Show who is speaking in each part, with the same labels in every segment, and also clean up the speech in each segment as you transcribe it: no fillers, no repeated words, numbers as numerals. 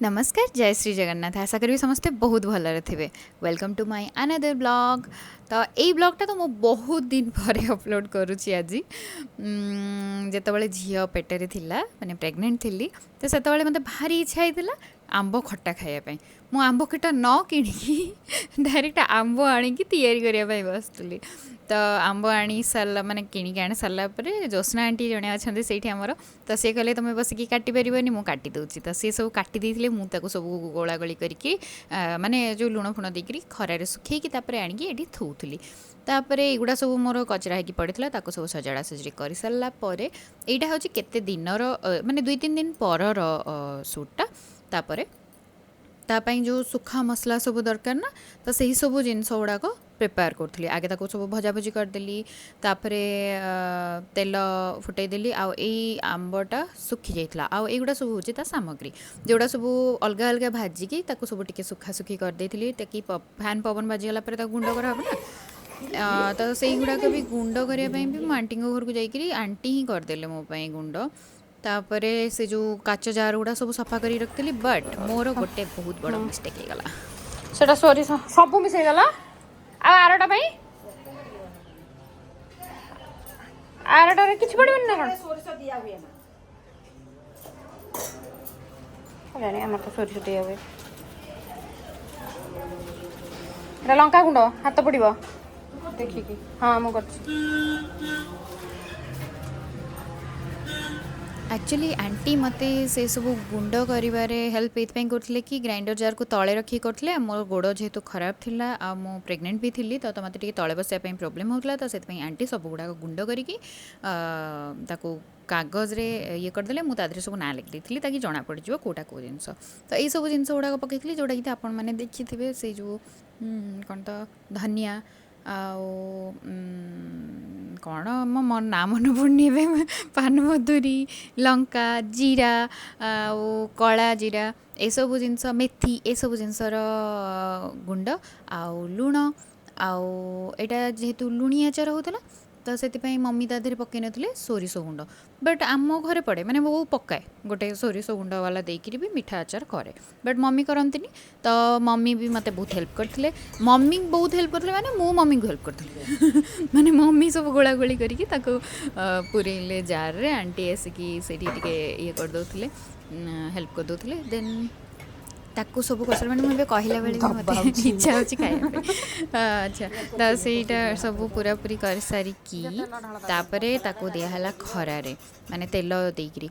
Speaker 1: ନମସ୍କାର, ଜୟ ଶ୍ରୀ ଜଗନ୍ନାଥ। ଆଶା କରିବି ସମସ୍ତେ ବହୁତ ଭଲରେ ଥିବେ। Welcome to my another vlog. ତ ଏଇ ବ୍ଲଗ୍ଟା ତ ମୁଁ ବହୁତ ଦିନ ପରେ ଅପଲୋଡ଼ କରୁଛି ଆଜି। ଯେତେବେଳେ ଝିଅ ପେଟରେ ଥିଲା, ମାନେ ପ୍ରେଗନେଣ୍ଟ ଥିଲି, ତ ସେତେବେଳେ ମୋତେ ଭାରି ଇଚ୍ଛା ହେଇଥିଲା ଆମ୍ବ ଖଟା ଖାଇବା ପାଇଁ। ମୁଁ ଆମ୍ବ ଖଟା ନ କିଣିକି ଡାଇରେକ୍ଟ ଆମ୍ବ ଆଣିକି ତିଆରି କରିବା ପାଇଁ ବସିଥିଲି। ତ ଆମ୍ବ ଆଣି ସାରିଲା, ମାନେ କିଣିକି ଆଣି ସାରିଲା ପରେ ଜ୍ୟୋତ୍ସ୍ନା ଆଣ୍ଟି ଜଣେ ଅଛନ୍ତି ସେଇଠି ଆମର, ତ ସିଏ କହିଲେ, ତୁମେ ବସିକି କାଟି ପାରିବନି, ମୁଁ କାଟି ଦେଉଛି। ତ ସିଏ ସବୁ କାଟି ଦେଇଥିଲେ। ମୁଁ ତାକୁ ସବୁ ଗୋଳାଗୋଳି କରିକି, ମାନେ ଯେଉଁ ଲୁଣ ଫୁଣ ଦେଇକିରି ଖରାରେ ଶୁଖେଇକି ତାପରେ ଆଣିକି ଏଠି ଥୋଉଥିଲି। ତାପରେ ଏଗୁଡ଼ା ସବୁ ମୋର କଚରା ହେଇକି ପଡ଼ିଥିଲା, ତାକୁ ସବୁ ସଜଡ଼ା ସଜଡ଼ି କରିସାରିଲା ପରେ ଏଇଟା ହେଉଛି କେତେ ଦିନର, ମାନେ 2-3 ଦିନ ପରର ସୁଟ୍ଟା। ତାପରେ ତା ପାଇଁ ଯେଉଁ ଶୁଖା ମସଲା ସବୁ ଦରକାର ନା, ତ ସେହି ସବୁ ଜିନିଷ ଗୁଡ଼ାକ ପ୍ରିପେୟାର କରୁଥିଲି। ଆଗେ ତାକୁ ସବୁ ଭଜାଭୁଜି କରିଦେଲି, ତାପରେ ତେଲ ଫୁଟେଇ ଦେଲି ଆଉ ଏଇ ଆମ୍ବଟା ଶୁଖି ଯାଇଥିଲା। ଆଉ ଏଇଗୁଡ଼ା ସବୁ ହେଉଛି ତା ସାମଗ୍ରୀ, ଯେଉଁଗୁଡ଼ା ସବୁ ଅଲଗା ଅଲଗା ଭାଜିକି ତାକୁ ସବୁ ଟିକେ ଶୁଖାଶୁଖି କରିଦେଇଥିଲି, ତାକି ଫ୍ୟାନ୍ ପବନ ବାଜିଗଲା ପରେ ତାକୁ ଗୁଣ୍ଡ କରାହେବ ନା। ତ ସେଇଗୁଡ଼ାକ ବି ଗୁଣ୍ଡ କରିବା ପାଇଁ ବି ମୁଁ ଆଣ୍ଟିଙ୍କ ଘରକୁ ଯାଇକିରି ଆଣ୍ଟି ହିଁ କରିଦେଲେ ମୋ ପାଇଁ ଗୁଣ୍ଡ। ତାପରେ ସେ ଯେଉଁ କାଚ ଜାର ଗୁଡ଼ା ସବୁ ସଫା କରିକି ରଖିଥିଲି, ବଟ୍ ମୋର ଗୋଟେ ବହୁତ ବଡ଼ ମିଷ୍ଟେକ୍ ହେଇଗଲା।
Speaker 2: ସେଟା ସୋରିଷ ସବୁ ମିଶେଇଗଲା। ଆଉ ଆରଟା ପାଇଁ, ଆରଟାରେ କିଛି ପଡ଼ିବନି ନା କ'ଣ?
Speaker 3: ସୋରିଷ ଦିଆ ହୁଏ ନା।
Speaker 2: ଜାଣି ଆମର ତ ସୋରିଷ ଦିଆ ହୁଏ। ଏଟା ଲଙ୍କା ଗୁଣ୍ଡ, ହାତ ପଡ଼ିବ ଦେଖିକି। ହଁ, ମୁଁ କରୁଛି।
Speaker 1: ଆକ୍ଚୁଆଲି ଆଣ୍ଟି ମୋତେ ସେସବୁ ଗୁଣ୍ଡ କରିବାରେ ହେଲ୍ପ ଏଇଥିପାଇଁ କରୁଥିଲେ କି ଗ୍ରାଇଣ୍ଡର ଜାର୍କୁ ତଳେ ରଖିକି କରୁଥିଲେ। ଆଉ ମୋର ଗୋଡ଼ ଯେହେତୁ ଖରାପ ଥିଲା ଆଉ ମୁଁ ପ୍ରେଗନେଣ୍ଟ ବି ଥିଲି, ତ ମୋତେ ଟିକେ ତଳେ ବସିବା ପାଇଁ ପ୍ରୋବ୍ଲେମ୍ ହେଉଥିଲା। ତ ସେଥିପାଇଁ ଆଣ୍ଟି ସବୁ ଗୁଡ଼ାକ ଗୁଣ୍ଡ କରିକି ତାକୁ କାଗଜରେ ଇଏ କରିଦେଲେ। ମୁଁ ତା ଦେହରେ ସବୁ ନାଁ ଲେଖିଦେଇଥିଲି ତାକି ଜଣା ପଡ଼ିଯିବ କେଉଁଟା କେଉଁ ଜିନିଷ। ତ ଏଇସବୁ ଜିନିଷ ଗୁଡ଼ାକ ପକେଇଥିଲି, ଯେଉଁଟାକି ତ ଆପଣମାନେ ଦେଖିଥିବେ, ସେଇ ଯେଉଁ କ'ଣ ତ ଧନିଆ ଆଉ କ'ଣ ମୋ ନାଁ ମନେ ପଡ଼ୁନି ଏବେ, ପାନମଧୁରୀ, ଲଙ୍କା, ଜିରା ଆଉ କଳା ଜିରା, ଏସବୁ ଜିନିଷ, ମେଥି, ଏସବୁ ଜିନିଷର ଗୁଣ୍ଡ ଆଉ ଲୁଣ। ଆଉ ଏଇଟା ଯେହେତୁ ଲୁଣି ଆଚାର ହେଉଥିଲା, ତ ସେଥିପାଇଁ ମମି ତା ଦେହରେ ପକେଇ ନଥିଲେ ସୋରିଷ ଗୁଣ୍ଡ। ବଟ୍ ଆମ ଘରେ ପଡ଼େ, ମାନେ ବୋଉ ପକାଏ, ଗୋଟେ ସୋରିଷ ଗୁଣ୍ଡ ବାଲା ଦେଇକିରି ବି ମିଠା ଆଚାର କରେ, ବଟ୍ ମମି କରନ୍ତିନି। ତ ମମି ବି ମୋତେ ବହୁତ ହେଲ୍ପ କରିଥିଲେ। ମମି ବହୁତ ହେଲ୍ପ କରିଥିଲେ, ମାନେ ମୁଁ ମମିଙ୍କୁ ହେଲ୍ପ କରିଥିଲି। ମାନେ ମମି ସବୁ ଗୋଳାଗୋଳି କରିକି ତାକୁ ପୁରେଇଲେ ଜାର୍ରେ, ଆଣ୍ଟି ଆସିକି ସେଇଠି ଟିକେ ଇଏ କରିଦେଉଥିଲେ, ହେଲ୍ପ କରିଦେଉଥିଲେ। ଦେନ୍ ତାକୁ ସବୁ କରିସାରିଲା, ମାନେ ମୁଁ ଏବେ କହିଲା ବେଳେ ବି ମୋତେ ଇଚ୍ଛା ହେଉଛି ଖାଇବା ପାଇଁ। ଆଚ୍ଛା, ତ ସେଇଟା ସବୁ ପୁରାପୁରି କରିସାରିକି ତାପରେ ତାକୁ ଦିଆହେଲା ଖରାରେ, ମାନେ ତେଲ ଦେଇକିରି।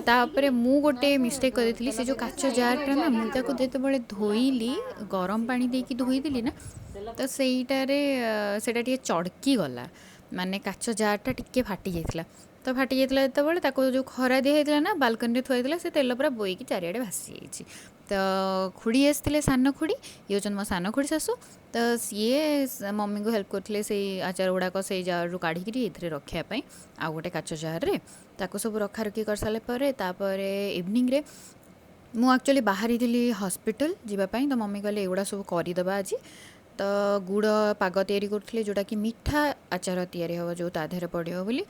Speaker 1: ତାପରେ ମୁଁ ଗୋଟେ ମିଷ୍ଟେକ୍ କରିଦେଇଥିଲି। ସେ ଯେଉଁ କାଚ ଜାର୍ଟା ନା, ମୁଁ ତାକୁ ଯେତେବେଳେ ଧୋଇଲି, ଗରମ ପାଣି ଦେଇକି ଧୋଇଦେଲି ନା, ତ ସେଇଟାରେ ସେଇଟା ଟିକେ ଚଡ଼କି ଗଲା, ମାନେ କାଚ ଜାର୍ଟା ଟିକେ ଫାଟି ଯାଇଥିଲା। ତ ଫାଟି ଯାଇଥିଲା ଯେତେବେଳେ, ତାକୁ ଯେଉଁ ଖରା ଦିଆ ହେଇଥିଲା ନା, ବାଲକୋନିରେ ଥୁଆ ହେଇଥିଲା, ସେ ତେଲ ପୁରା ବୋଇକି ଚାରିଆଡ଼େ ଭାସି ଯାଇଛି। ତ ଖୁଡ଼ି ଆସିଥିଲେ, ସାନ ଖୁଡ଼ି, ଇଏ ହେଉଛନ୍ତି ମୋ ସାନ ଖୁଡ଼ି ଶାଶୁ। ତ ସିଏ ମମିଙ୍କୁ ହେଲ୍ପ କରୁଥିଲେ ସେଇ ଆଚାର ଗୁଡ଼ାକ ସେଇ ଜାର୍ରୁ କାଢ଼ିକିରି ଏଥିରେ ରଖିବା ପାଇଁ, ଆଉ ଗୋଟେ କାଚ ଜାର୍ରେ ତାକୁ ସବୁ ରଖାରଖି କରିସାରିଲା ପରେ, ତାପରେ ଇଭିନିଂରେ ମୁଁ ଆକ୍ଚୁଆଲି ବାହାରିଥିଲି ହସ୍ପିଟାଲ ଯିବା ପାଇଁ। ତ ମମି କହିଲେ, ଏଗୁଡ଼ା ସବୁ କରିଦେବା ଆଜି। ତ ଗୁଡ଼ ପାଗ ତିଆରି କରୁଥିଲେ, ଯେଉଁଟାକି ମିଠା ଆଚାର ତିଆରି ହେବ, ଯେଉଁ ତା ଦେହରେ ପଡ଼ିବ ବୋଲି।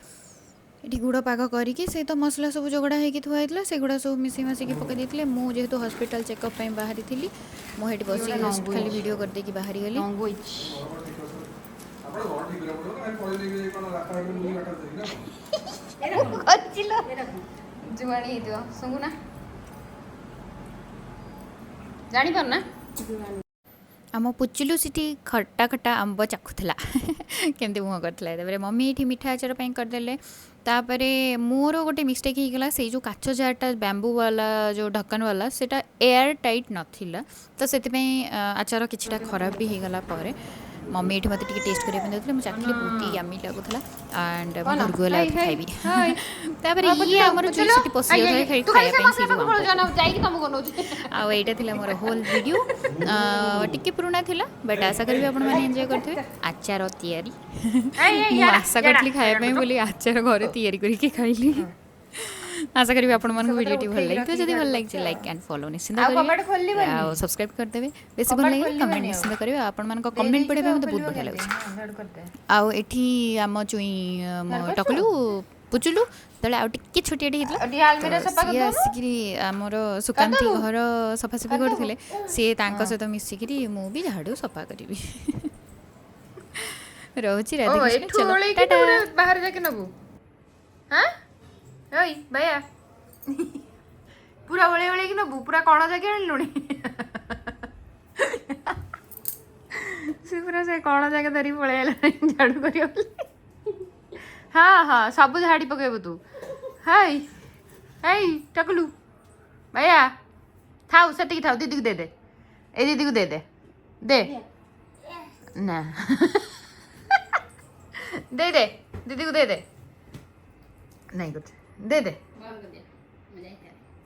Speaker 1: ଏଠି ଗୁଡ଼ ପାଗ କରିକି ସେ ତ ମସଲା ସବୁ ଯୋଗଡ଼ା ହେଇକି ଥୁଆ ହେଇଥିଲା, ସେଗୁଡ଼ା ସବୁ ମିଶେଇ ମାସିକି ପକାଇ ଦେଇଥିଲେ। ମୁଁ ଯେହେତୁ ହସ୍ପିଟାଲ ଚେକଅପ୍ ପାଇଁ ବାହାରିଥିଲି, ମୁଁ ସେଇଠି ବସିକି ଜଷ୍ଟ ଖାଲି ଭିଡ଼ିଓ କରିଦେଇକି ବାହାରିଗଲି।
Speaker 2: ନଙ୍ଗୋଇଛି।
Speaker 4: ଆପଣ ଘର ଠିକ୍ କରିବାକୁ ପଡ଼ିବ ନା, ପଳେଇ ନେଇକି କ'ଣ ରାସ୍ତାଘାଟରେ ବୁଲି ବାଟରେ ଦେଇକି ନା?
Speaker 2: କଚିଲ ଜୁଆଣି ହେଇଥିବ, ଶୁଙ୍ଗୁନା, ଜାଣିପାରୁନା।
Speaker 1: ଆମ ପୁଚୁଲୁ ସେଠି ଖଟା ଖଟା ଆମ୍ବ ଚାଖୁଥିଲା, କେମିତି ମୁହଁ କରିଥିଲା। ତାପରେ ମମି ଏଇଠି ମିଠା ଆଚାର ପାଇଁ କରିଦେଲେ। ତାପରେ ମୋର ଗୋଟେ ମିଷ୍ଟେକ୍ ହେଇଗଲା। ସେଇ ଯେଉଁ କାଚ ଜାରଟା, ବ୍ୟାମ୍ବୁ ବାଲା, ଯେଉଁ ଢକ୍କନ ବାଲା, ସେଇଟା ଏୟାର ଟାଇଟ୍ ନଥିଲା। ତ ସେଥିପାଇଁ ଆଚାର କିଛିଟା ଖରାପ ବି ହେଇଗଲା। ପରେ ମମି ଏଇଠି ମୋତେ ଟିକେ ଟେଷ୍ଟ କରିବା ପାଇଁ ଦେଉଥିଲେ। ମୁଁ ଚାଖିଲି, ବହୁତ ୟମି ଲାଗୁଥିଲା। ଆଣ୍ଡ ମୁଁ ଘରକୁ ଗଲେ ଆଉ ଖାଇବି। ତାପରେ ଇଏ ଆମର ଚୁଇ ସେଠି ପଶି ଯାଉଥାଏ ଖାଲି ଖାଇବା ପାଇଁ ସେଇ ଯେଉଁ ଆମ୍ବକୁ।
Speaker 2: ଯାଇକି ତମକୁ ନଉଛି।
Speaker 1: ଆଉ ଏଇଟା ଥିଲା ମୋର ହୋଲ୍ ଭିଡ଼ିଓ। ଟିକେ ପୁରୁଣା ଥିଲା, ବଟ୍ ଆଶା କରିବି ଆପଣମାନେ ଏନ୍ଜୟ କରିଥିବେ। ଆଚାର ତିଆରି ମୁଁ ଆଶା କରିଥିଲି ଖାଇବା ପାଇଁ ବୋଲି, ଆଚାର ଘରେ ତିଆରି କରିକି ଖାଇଲି। ଆଶା କରିବି ଆପଣମାନଙ୍କୁ ଭିଡ଼ିଓଟି ଭଲ ଲାଗିଥିବ। ଯଦି ଭଲ ଲାଗିଛି, ଲାଇକ୍ ଆଣ୍ଡ ଫଲୋ ନିଶ୍ଚିନ୍ତ
Speaker 2: ଆଉ
Speaker 1: କରିବେ
Speaker 2: କବାଟ ଖୋଲିବନି।
Speaker 1: ଆଉ ସବସ୍କ୍ରାଇବ୍ କରିଦେବେ। ବେଶୀ ଭଲ
Speaker 2: କବାଟ
Speaker 1: ଲାଗିଲେ କମେଣ୍ଟ
Speaker 2: ଖୋଲିବନି ଆଉ।
Speaker 1: ନିଶ୍ଚିନ୍ତ କରିବେ। ଆଉ ଆପଣମାନଙ୍କ କମେଣ୍ଟ ପଢ଼ିବା ପାଇଁ ମୋତେ ବହୁତ ବଢ଼ିଆ ଲାଗୁଛି।
Speaker 2: ଝାଡ଼ୁ କରିଦେ।
Speaker 1: ଆଉ ଏଠି ଆମ ଚୁଇଁ, ମୋ
Speaker 2: ଝାଡ଼ୁ କରୁଛୁ?
Speaker 1: ଟକଲୁ ପୁଚୁଲୁ ଯେତେବେଳେ ଆଉ ଟିକେ ଛୋଟିଆଟେ ହେଇଥିଲା,
Speaker 2: ଆଉ ଟିକେ ଆଲମିରା
Speaker 1: ତ
Speaker 2: ସଫା
Speaker 1: ସିଏ
Speaker 2: କରିଦଉନୁ।
Speaker 1: ଆସିକିରି ଆମର ସୁକାନ୍ତି
Speaker 2: କରିଦବୁ?
Speaker 1: ଘର ସଫାସଫି
Speaker 2: କରିଦବୁ?
Speaker 1: କରୁଥିଲେ। ସିଏ ତାଙ୍କ ସହିତ ମିଶିକିରି ମୁଁ ବି ଝାଡ଼ୁ ସଫା କରିବି। ରହୁଛି,
Speaker 2: ଓ
Speaker 1: ରାଧେକୃଷ୍ଣ।
Speaker 2: ଏଠୁ
Speaker 1: ଚलो,
Speaker 2: ଓଳେଇକି
Speaker 1: ଟାଟା।
Speaker 2: ତୁ ବାହାରେ ଯାଇକି ନବୁ? ହାଁ, ଓଇ ଭାଇଆ, ପୁରା ଓଳେଇ ଓଳେଇକି ନବୁ। ପୁରା କଣ ଯାଇକି ଆଣିଲୁଣି? ସେ ପୁରା ସେ କଣ ଜାଗା ଧରିକି ପଳେଇ ଆଇଲାଣି ଝାଡୁ କରିବ ବୋଲି। ହଁ, ସବୁ ଝାଡ଼ି ପକେଇବୁ ତୁ। ହାଇ ହେଇ ଟକଲୁ ଭାଇଆ, ଥାଉ, ସେତିକି ଥାଉ। ଦିଦିକୁ ଦେ, ଦେ, ଏ ଦିଦିକୁ ଦେ, ଦେ, ଦେ ନା, ଦେ, ଦେ, ଦିଦିକୁ ଦେ, ଦେ। ନାଇଁ କରୁଛି, ଦେ, ଦେ।